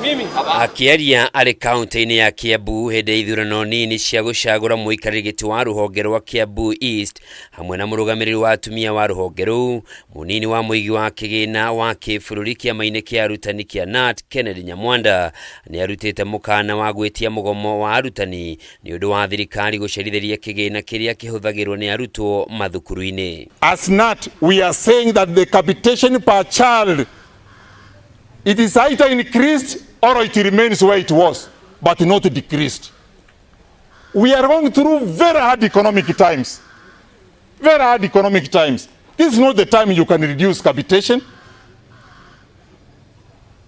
Akĩaria arĩ kaunti-inĩ ya Kiambu hĩndĩ ya ithurano nini cia gũcagũra mũikarĩri gĩtĩ wa rũhonge rwa Kiambu East hamwe na mũrũgamĩrĩri wa atumia wa rũhonge rũu, mũnini wa mũigi wa kĩgĩna wa kĩbũrũri kĩama-inĩ kĩa arutani kĩa KNUT Kennedy Nyamwanda nĩ arutĩte mũkana wa gwĩtia mũgomo wa arutani nĩ ũndũ wa thirikari gũcerithĩria kĩgĩna kĩrĩa kĩhũthagĩrwo nĩ arutwo mathukuru-inĩ. As KNUT, we are saying that the capitation per child, it is either increased or it remains where it was, but not decreased. We are going through very hard economic times. Very hard economic times. This is not the time you can reduce capitation.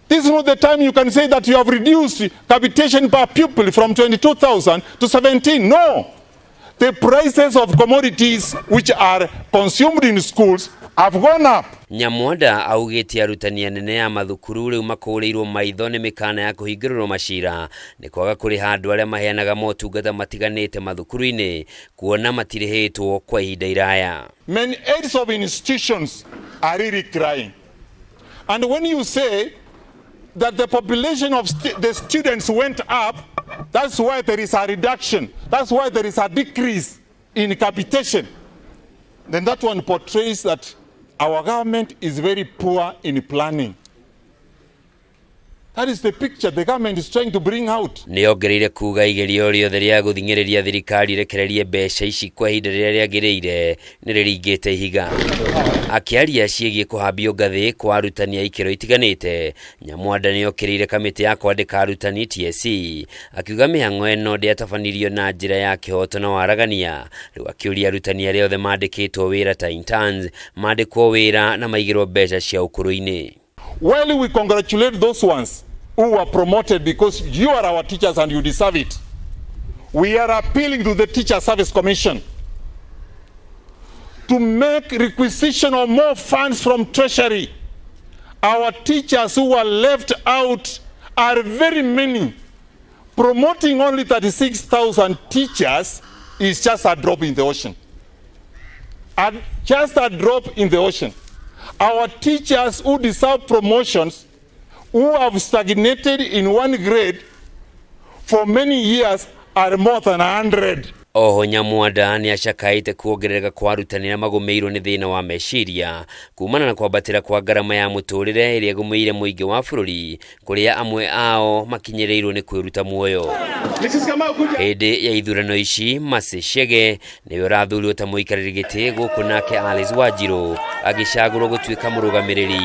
This is not the time you can say that you have reduced capitation per pupil from 22,000 to 17. No. The prices of commodities which are consumed in schools have gone up. Nyamwanda augĩte arutani anene a mathukuru rĩu makũrĩirwo maitho nĩ mĩkana ya kũhingũrĩrwo macira nĩ kwaga kũrĩha andũ arĩa maheanaga motungata matiganĩte mathukuru-inĩ kuona matirĩhĩtwo kwa ihinda iraya. Many heads of institutions are really crying. And when you say that the population of the students went up, that's why there is a reduction. That's why there is a decrease in capitation. Then that one portrays that our government is very poor in planning. That is the picture the government is trying to bring out. Nĩ ongereire kuga igerio rĩothe rĩa gũthing'ĩrĩria thirikari ĩrekererie mbeca ici kwa ihinda rĩrĩa rĩagĩrĩire nĩ rĩringĩte ihiga. Akĩaria ciĩgiĩ kũhambio ngathĩ kwa arutani a ikĩro itiganĩte, Nyamwanda nĩ okĩrĩire kamĩtĩ ya kwandĩka arutani TSC akiuga mĩhang'o ĩno ndĩatabanirio na njĩra ya kĩhoto na waragania. Rĩu akĩũria arutani arĩa othe mandĩkĩtwo wĩra ta interns mandĩkwo wĩra na maigĩrwo mbeca cia ũkũrũ-inĩ. Well, we congratulate those ones who were promoted because you are our teachers and you deserve it. We are appealing to the Teacher Service Commission to make requisition of more funds from Treasury. Our teachers who were left out are very many. Promoting only 36,000 teachers is just a drop in the ocean. And just a drop in the ocean. Our teachers who deserve promotions, who have stagnated in one grade for many years, are more than 100. Oho Nyamwanda nĩ acakaĩte kuongerereka kwa arutani arĩa magũmĩirwo nĩ thĩna wa meciria kumana na kwambatĩra kwa ngarama ya mũtũrĩre ĩrĩa ĩgũmĩire mũingĩ wa bũrũri kũrĩa amwe ao makinyĩrĩirwo nĩ kwĩruta muoyo. Hĩndĩ ya ithurano ici Mercy Chege nĩwe ũrathurirwo ta mũikarĩri gĩtĩ gũkũ nake Alice Wanjiru agĩcagũrwo gũtuĩka mũrũgamĩrĩri.